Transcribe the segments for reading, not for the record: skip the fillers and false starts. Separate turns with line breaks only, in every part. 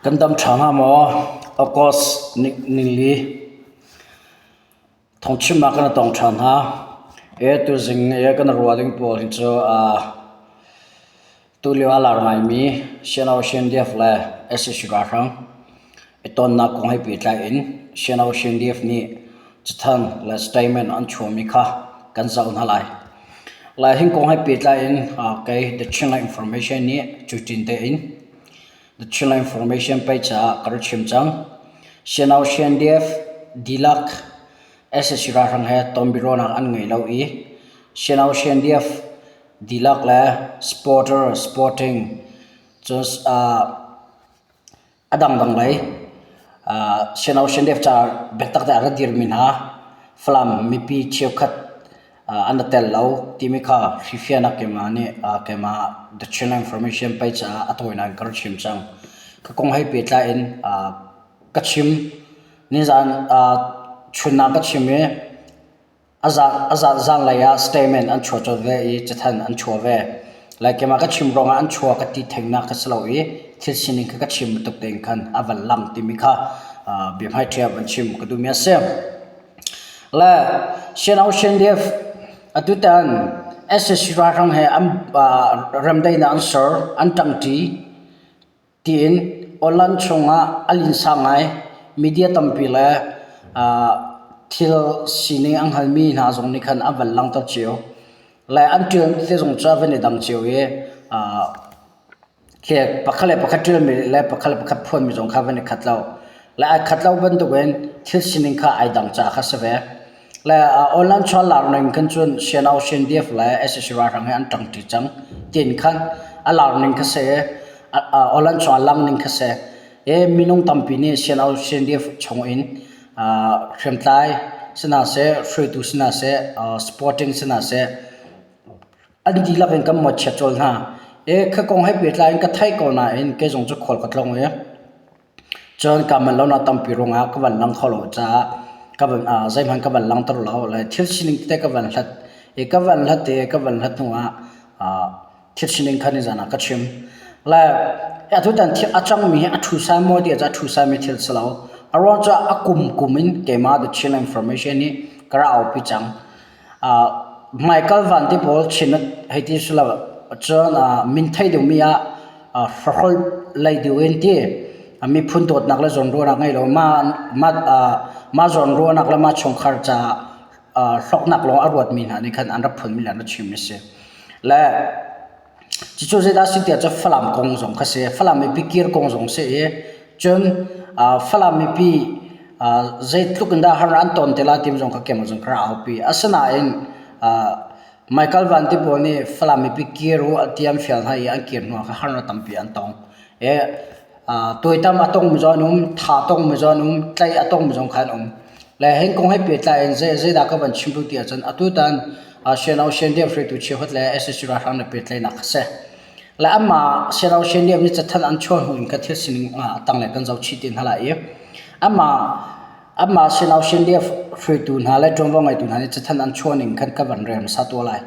Kan dam ṭha hnga maw? August nili thawngchimnak kan i tong ṭhan hna. E tuzing i kan ruah ding pawl hi cu tulio a lar ngaimi Shan CNDF le sac ralhrang i tonnak kong he pehtlai in Shan CNDF nih cathanh le statement an chuahmi kha kan zoh hna lai. Lai kong he pehtlai in kei The Chinland Information nih cutin tein The Chinland Information page ah ka rak chim cang. Siano CNDF dihlak sac ralhrang he tonbiaruahnak an ngei lo i Siano CNDF dihlak le supporter sporting cun a dangdang lei Siano CNDF caah biatak te a rak dirmi hna Falam mipi cheukhat an i tel lo timi kha hrifianak keimah nih keimah The Chinland Information page ah a tawinak in ka rak chim cang. Ka kong he pehtlai in ka chim. Nizan chun ah ka chim i a zanlei ah statement an chuah colh ve i cathanh an chuah ve. Lai keimah ka chim ruangah an chuah ka ti thengnak ka si lo i thil sining kha ka chim bantuk tein khan a van lang timi kha biahmaiṭhi van chim ka duhmi a si. Le Shan CNDF atutan sac ralhrang he an remdaihnak an ser, an ṭangṭi tiin online chungah a linsa ngai. Media tampi le thil sining an hngalmi hna zong nih khan an van langhter cio. Le an ṭialmi te zong cu a van i dang cio i Khi pakhat le pakhat ṭialmi le pakhat le pakhat phuanmi zong kha van i khat lo. Le ai khat lo bantukin thil sining kha ai dang caah kha si ve. Le online chuah lar ning khan cun CNO CNDF le sac ralhrang he an ṭangṭi cang tiin khan a lar ning kha si i online chuah lang ning kha si. I minung tampi nih CNO CNDF chung in hriamtlai si hna seh, hruaitu si hna seh, supporting si hna seh, An dihlak in kan mawhchiat colh hna. I kha kong he pehtlai in ka theih ko nain kei zong cu khual ka tlung i cun kaa manh lonak tampi ruangah ka van lang kho lo caah ka van zeihmanh ka van langhter lo. Le thil sining tete ka van hlat i ka van hlat i ka van hlat hnuah thil sining kha nizan ah ka chim. Le atutan thil a cangmi hi a ṭhusa maw ti ah a ṭhusami thil si lo. A ruang cu a kum kum in keimah The Chin Information nih ka rak aupi cang. Hmaikal vanti pawl chin hei ti si lo cun min thei dingmi ah hrahrolh lei deuh in ti miphun dawtnak le zawnruahnak ngei lo mah zawnruahnak le mah chungkhar caah hlawknak lawng a ruatmi hna nih khan an rak phunmi le an rak chimmi a si. Le Cucu zeidah a si tiah cun Falam kong zong kha si. Falam mipi kir kong zong si i cun Falam mipi zeitluk in dah har an ton te lai timi zong kha keimah zong ka rak aupi. Asinain Michael Van Ti pawl nih Falam mipi kir u ti an fial hna i an kir hnu ah khan harnak tampi an tong. Tuaitam a tongmi zong an um, tha a tongmi zong an um, tlaih a tongmi zong kha an um. Le hi kong he pehtlai in zeidah ka van chim duh ti ahcun atutan CNO CNDF hruaitu cheukhat le sac ralhrang le pehtlaihnak kha si. Le amah CNO CNDF nih cathanh an chuah hnu in kha thil sining a tanglei kan zoh chih te hna lai i amah amah CNO CNDF hruaitu hna le ṭuanvo ngeitu hna nih cathanh an chuah ning khan ka van rel hmasa tuah lai.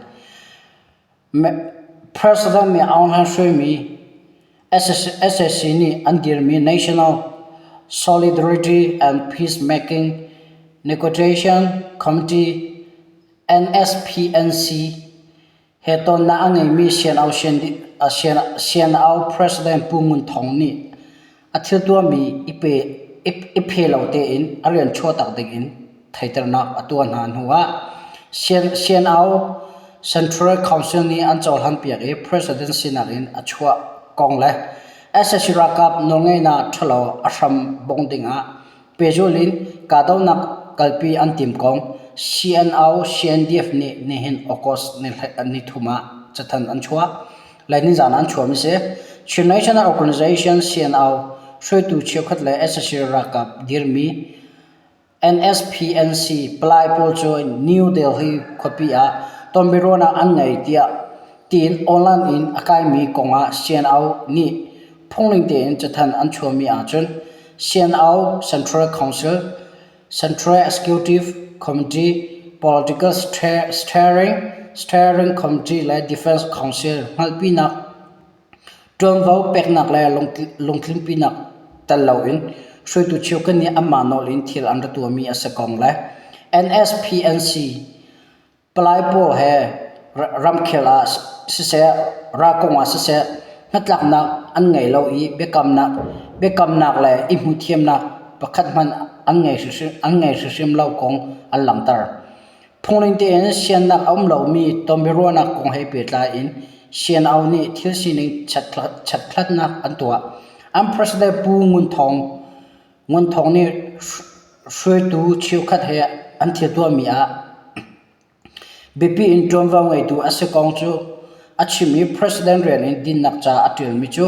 President nih Aung Hlaing hruaimi SAC nih an dirmi National Solidarity and Peacemaking Negotiation Committee (NSPNC) he tonnak a ngeimi CNO President Pu Ngun Thawng nih a thil tuahmi i phe lo tein a rian chuahtak dingin theihternak a tuah hna hnuah CNO Central Council nih an cohlanpiak i President sinak in a chuah kong le sac ralkap nawlngeihnak ṭhalo a hram bongh dingah pehzulh in kahdohnak kalpi an timh kong CNO CNDF nih nihin August nithum ah cathanh an chuah. Le nizaan an chuahmi si. Chin National Organization CNO hruaitu cheukhat le sac ralkap dirmi NSPNC palai pawl cu New Delhi khuapi ah tonbiaruahnak an ngei tiah tiin online in a kaimi kongah CNO nih phungning tein cathanh an chuahmi ahcun CNO Central Council, Central Executive Committee, Political Steering, Steering Committee le Defense Council hngalhpinak ṭuanvo peknak le lungtlinpinak. tel loin hruaitu cheukhat nih anmah nawl in thil an ra tuahmi a si kong le NSPNC palai pawl he ramkhel ah siseh ralkong ah siseh hnatlaknak an ngei lo i biakamnak biakamnak le i hmuhthiamnak pakhat hmanh an ngei an ngei hrimhrim lo kong an langhter. Phungning tein siannak a um lomi tonbiaruahnak kong he pehtlai in CNO nih thil sining chekhlatnak an tuah. An president Pu Ngun Thawng Ngun Thawng nih hruaitu cheukhat he an thil tuahmi ah biapi in ṭuanvo ngeitu a si kong cu a chim i president rian in dinnak ca a ṭialmi cu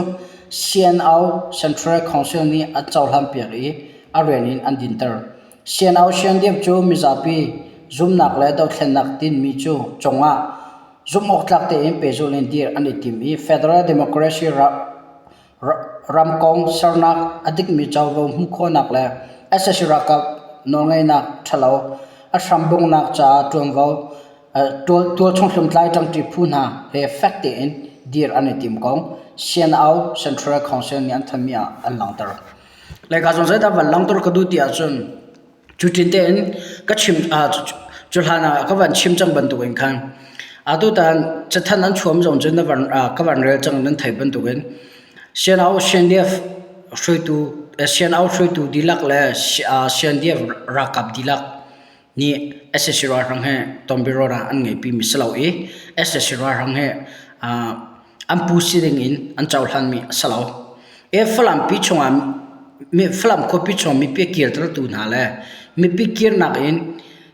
CNO Central Council nih an cohlanpiak i a rian in an dinter. CNO Siandiap cu mizapi zumnak le dothlennak tinhmi cu cungah zumhawktlak tein pehzulh in dir an i tim i Federal Democracy ramkong sernak a dikmi covo hmuh khawhnak le sac ralkap nawlngeihnak ṭhalo a hrambunghnak caah ṭuanvo tualchung hriamtlai ṭangṭi phu hna he fek tein dir an i tim kong CNO Central Council nih an thanhmi ah an langhter. Lehkha zong zeidah van langhter ka duh ti ahcun cutin tein ka chim cu hlan ah ka van chim cang bantukin khan atutan cathanh an chuam zong cu na van ka van rel cang nan theih bantukin CNO CNDF hruaitu CNO hruaitu dihlak le CNDF ralkap dihlak nih sac ralhrang he tonbiaruahnak ah an ngeihpi mi si lo i sac ralhrang he an pu si ding in an cohlanmi a si lo. E Falam pi chungah Falam khuapi chung mipi kirtertu hna le mipi kirnak in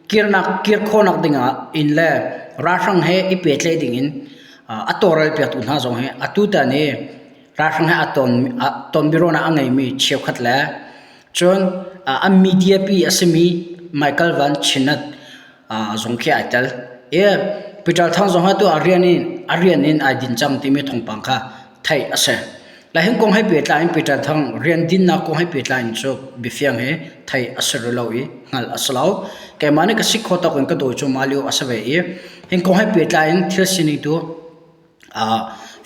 kirnak kir khawhnak dingah in le ralhrang he i pehtlaih ding in a tawlrel piaktu hna zong hi atutan i ralhrang he a ton tonbiaruahnak a ngeimi cheukhat le cun an media pi a simi Michael Van Chinat zong khi ai tel. I Peter Thang zong atu a rian in a rian in ai din cang timi thawngpang kha theih a si. Le hin kong he pehtlai in Peter Thang rian dinnak kong he pehtlai in cu biafiang he theih a si rih lo i hngalh a si lo. Keimah nih ka si kho tawk in ka dawi cu mah lio a si ve i hin kong he pehtlai in thil sining tu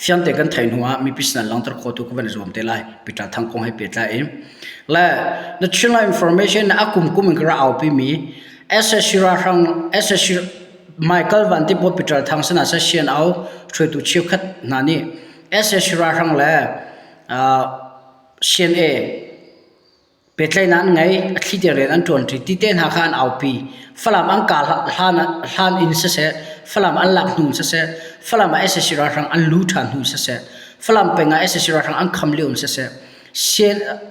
Fiangte kan theih hnu ah mipi sin ah langhter khawhtu ka van i zuam te lai. Peter Thang kong he pehtlai in. Le the Chinland Information a kum kum in ka ra aupi mi SSC ralhrang SSC Michael Van Tipo Peter Thang sinah seh CNO hruaitu cheukhat hna nih SSC ralhrang le CNA Pehtlaihnak an ngei, a thli te rian an ṭuanṭi ti te hna kha an aupi. Falam an kah hlan, hlan in siseh, Falam an lak hnu in siseh, Falam ah sac ralhrang an lu ṭhan hnu in siseh, Falam peng ah sac ralhrang an kham lio in siseh,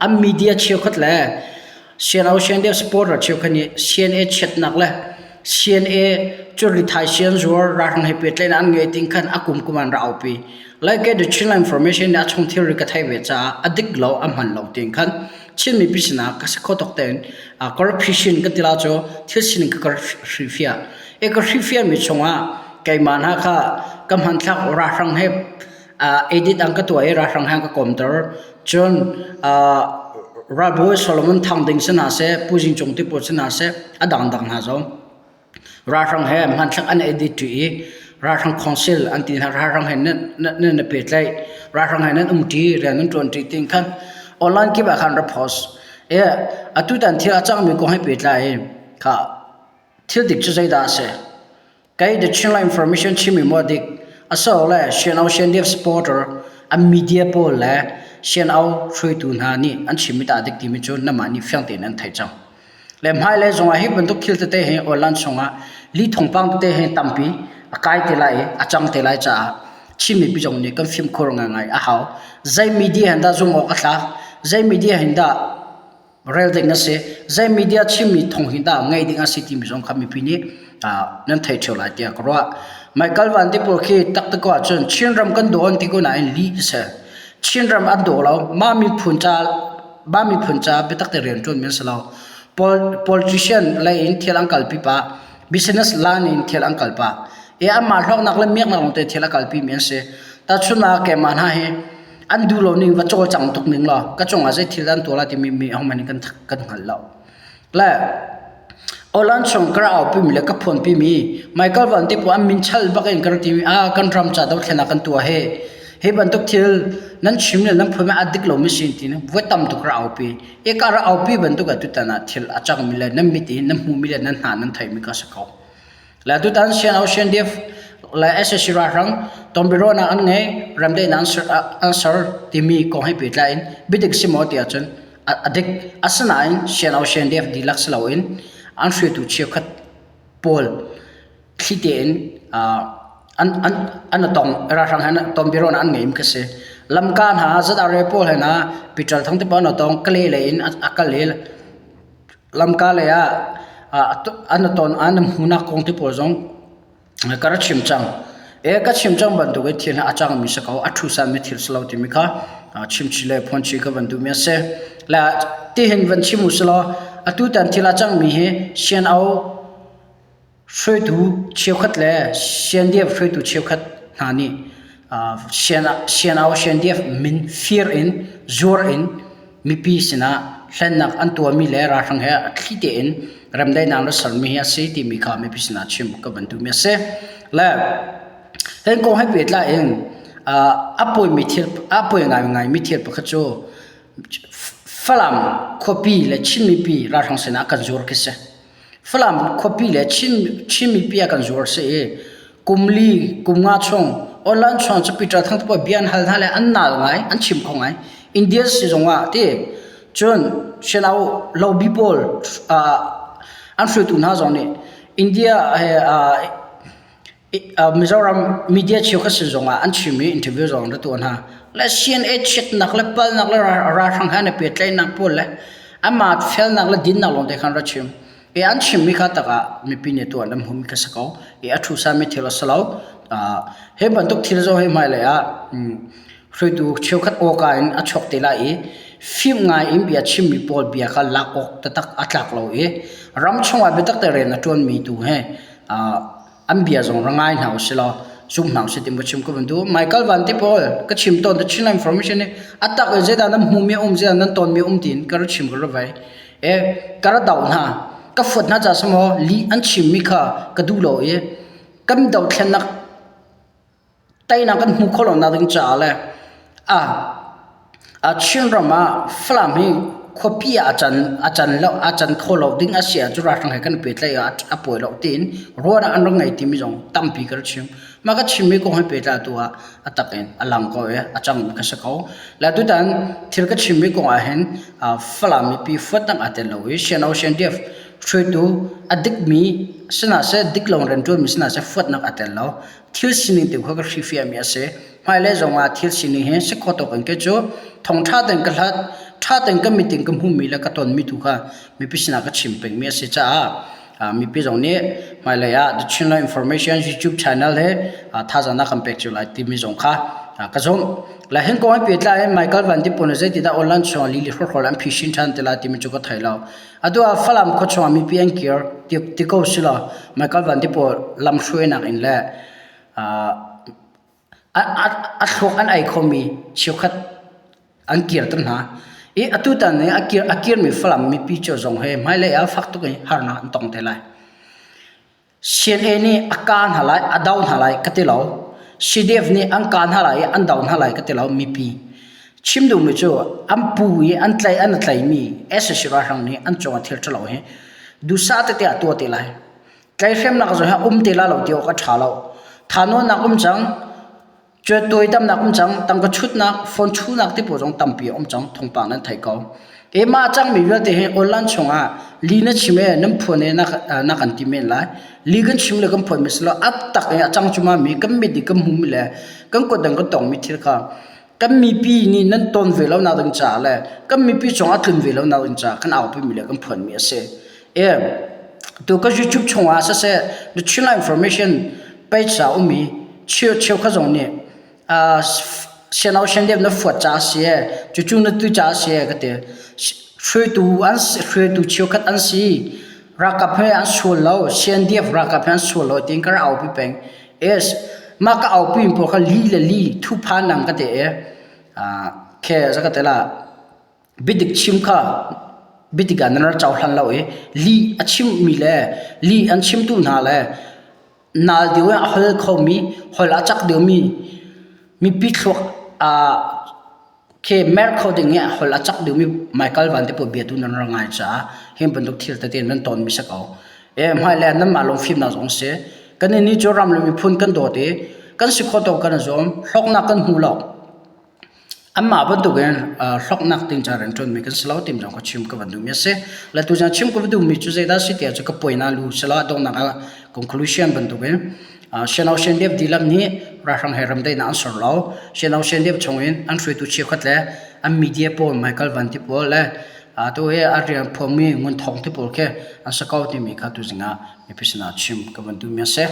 an media cheukhat le CNO CNDF supporter cheukhat nih CNA chiatnak le CNA cu rithai sianzuar ralhrang he pehtlaihnak an ngei ting khan a kum kum an ra aupi. Like the Chinland Information nih a chung thilri ka theih ve caah a dik lo a hman lo tiin khan Chin mipi sinah ka si kho tuk tein ka rak phisin ka ti la cu thil sining ka ka hrilhfiah. I ka hrilhfiah mi chungah keimah hna kha ka hmanthlak ralhrang he edit an ka tuah i ralhrang he an ka kawmter. Cun ralbawi Solomon Thang Ding si hna seh, Pu Zing Cung ti pawl si hna seh, a dangdang hna zong Ralhrang he hmanthlak an edit ṭi i ralhrang council an ti hna ralhrang he nan nan pehtlaih ralhrang he nan umṭi rian nan ṭuanṭi tiin khan online kip ah khan ra post. E atutan thil a cangmi kong he pehtlai in kha thil dik cu zeidah a si? Kei The Chinland Information chimmi maw dik? Asilo CNO CNDF supporter an media pawl le CNO hruaitu hna nih an chimmi dah dik timi cu namah nih fiang tein an theih cang. Le hmailei zongah hi bantuk thil tete hi online chungah li thawngpang tete hi tampi a kai te lai i a cang te lai caah Chin mipi zong nih kan fimkhur ngaingai a hau. Zei media hin dah zumh awk a tlak? Zei media hin dah rel ding a si? Zei media chimmi thawng hin dah ngaih ding a si timi zong kha mipi nih nan thei ṭheo lai tiah ka ruah. Michael Van ti pawl khi taktak ko ahcun Chinram kan daw an ti ko nain lih a si. Chinram an daw lo. Mah miphun ca mah miphun ca biatak te rian ṭuanmi an si lo. Politician lei in thil an kalpi pah, business line in thil an kal pah. I anmah hlawknak le miaknak lawngte thil a kalpimi an si. Tahchunhnak ah keimah hna hi an duh lo ning va cawlcang tuk ning law ka cungah zei thil an tuah lai timi mi ahohmanh nih kan kan hngal lo. Le Awlan chung ka ra aupimi le ka phuanpimi Michael Van te pawl an min chal bak in ka ra timi ah kan ram ca dothlennak kan tuah hi. Hi bantuk thil nan chim le nan phun a dik lomi si ti voi tam tuk ra aupi. Eka ra aupi bantuk ah tutan ah thil a cangmi le nan mit i nan hmumi le nan hna nan theimi ka si ko. Le tutan CNO CNDF le SAC ralhrang tonbiaruahnak an ngei remdaihnak an ser, an ser timi kong he pehtlai in biadik si maw ti ahcun a dik. Asinain CNO CNDF dihlak si loin an hruaitu cheukhat pawl thli tein an an an tong ralhrang he tonbiaruahnak an ngei ka si. Lamka hna ZRA pawl he hna Peter Thang te pawl an tong Kale lei in a kal i lamka lei ah an ton an hmuhnak kong te pawl zong ka rak chim cang. E ka chim cang bantuk in thil a cangmi si ko a ṭhusanmi thil si lo timi kha chimchih le phuanchih ka van duhmi a si. Le tihin van chim u silaw atutan thil a cangmi hi CNO Hruaitu cheukhat le CNDF hruaitu cheukhat hna nih CNO CNDF min fir in zuar in mipi sinah hlennak an tuahmi le ralhrang he a thli tein remdaihnak le sermi hi a si timi kha mipi sinah chim ka van duhmi a si. Le hi kong he pehtlai in a pawimi thil a pawi ngaingaimi thil pakhat cu Falam khuapi le Chin mipi ralhrang sinah kan zuar khi si. Falam khuapi le Chin, Chin mipi ah kan zuar si i kum li, kum nga chung online chung cu Peter Thang te bia an hal hna le an nal ngai, an chim kho ngai. India si zong ah ti cun Shanau lobby pawl uh, an hruaitu hna zong nih India he uh, Mizoram media cheukhat sin zongah an chim i interview zong an ra tuah hna. Le CNA chiatnak le palnak le ralhrang he an i pehtlaihnak pawl le amah felnak le dinnak lawngte khan ra chim. I an chimmi kha tak ah mipi nih tuah an hmuhmi kha si ko. I a ṭhusami thil a si lo. Hi bantuk thil zong hi hmailei ah hruaitu cheukhat awka in a chuak te lai i fim ngai in bia chimmi pawl bia kha lak awk taktak a tlak lo i ram chungah biatak te rian a ṭuanmi tu he an bia zong ra ngai hna usih law zum hna usih ti mu chim ko bantu Michael Van te pawl ka chim tawn the Chin information ni atak in zeidah nan hmu mi um zeidah nan ton mi um tiin ka ra chim ka ra vai e ka ra dau hna ka fuat hna ca samo li an chim mi kha ka duh lo i kan dothlennak teinak kan hmu kho lo nak ding caah le a a Chinram ah Falam hi khuapi ah a can a can lo a can kho lo ding a si ahcun ralhrang he kan i pehtlaih ah a pawi lo tiin ruahnak an rak ngei timi zong tampi ka rak chim. Mah ka chimmi kong he pehtlai tu ah a tak in a lang ko i a cangmi ka si ko. Le tutan thil ka chimmi kong ah hin Falam mipi fuat dang aa tel lo i CNO CNDF hruaitu a dikmi sihna seh dik lo in rianṭuanmi sihna seh fuatnak aa tel lo. Thil sining tu kha ka hrifiahmi a si. Hmailei zongah thil sining hi si kho tawk in kei cu thong ṭha tein ka hlat, ṭha tein ka mit in ka hmuhmi le ka tonmi tu kha mipi sinah ka chim pengmi a si caah mipi zong nih hmailei ah The Chinland Information YouTube channel he thazaang na kan pek cio lai timi zong kha ka zumh. Le hin kong he pehtlai in Michael Van Dip nih zeitindah online chung ah lili hrawkhrol an phisin ṭhan te lai timi cu ka thei lo. Atu ah Falam khua chungah mipi an kir ti ko si law Michael Van Dip lamhruainak in le a thluak an ei khomi cheukhat an kirter hna. I atutan i a kirmi Falam mipi cu zong hi hmailei ah fak tuk in harnak an tong te lai. CNA nih a kah hna lai, a do hna lai ka ti lo. CDF nih an kah hna lai i an do hna lai ka ti lo mipi. Chim duhmi cu an pu i an tlaih an i tlaihmi sac ralhrang nih an cungah thil ṭhalo hi duhsah tete ah tuah te lai. Tlaihhremnak zong hi a um te lai lo ti awk a ṭha lo. Thahnawnnak um cang. Tuaitamnak um cang, tangka chutnak, phone chunak ti pawl zong tampi a um cang, thawngpang nan theih ko. E mah cangmi vialte hi online chungah li na chim e nan phuan e na, na kan ti men lai. Li kan chim le kan phuan mi si lo, a tak in a cang cuma mi kan mit i kan hmu mi le kan kut dang kan tong mi thil kha kan mipi nih nan ton ve lo nak ding caah le kan mipi cung a tlun ve lo nak ding caah kan aupi mi le kan phuan mi a si. E tu ka YouTube chungah siseh the Chinland information page ah um i cheu cheukhat zong nih siano sian na fuat ca si e cucu na tu ca si e ka ti hruaitu an hruaitu cheukhat an si ralkap he an sual lo CNDF ralkap he an sual lo tiin ka ra aupi peng es mah ka aupi pawl kha li le li thu phan nang ka te e khe zaka te la biadik chim kha biadik ah nan rak cohlan lo i lih a chimmi le lih an chimtu hna le nal deuh in a hol khomi hol a cak deuhmi. Mipi thluak khi mer kho ding i holh a cak deuhmi Michael Van te pawl bia tu nan rak ngai caah hi bantuk thil tete nan tawnmi si ko. E hmailei ah nanmah lawng fimnak zong si. Kan nih cu ram le miphun kan dawt i kan si khawh tawk kan i zuam. Hlawknak kan hmu lo. Anmah bantukin hlawknak ding ca rianṭuanmi kan si lo timi zong kha chim ka van duhmi a si. Le tuzan chim ka va duhmi cu zeidah a si tiah cu ka puaina lu si lo a donghnak ah conclusion bantukin Siano Siandiap dihlak nih ralhrang he ramdaihnak an ser lo. Siano Siandiap chungin an hruaitu cheukhat le an media pawl Michael Van ti pawl le atu hi a rian phuangmi Ngun Thawng ti pawl khi an si ko timi kha tuzing ah mipi sinah chim ka van duhmi a si.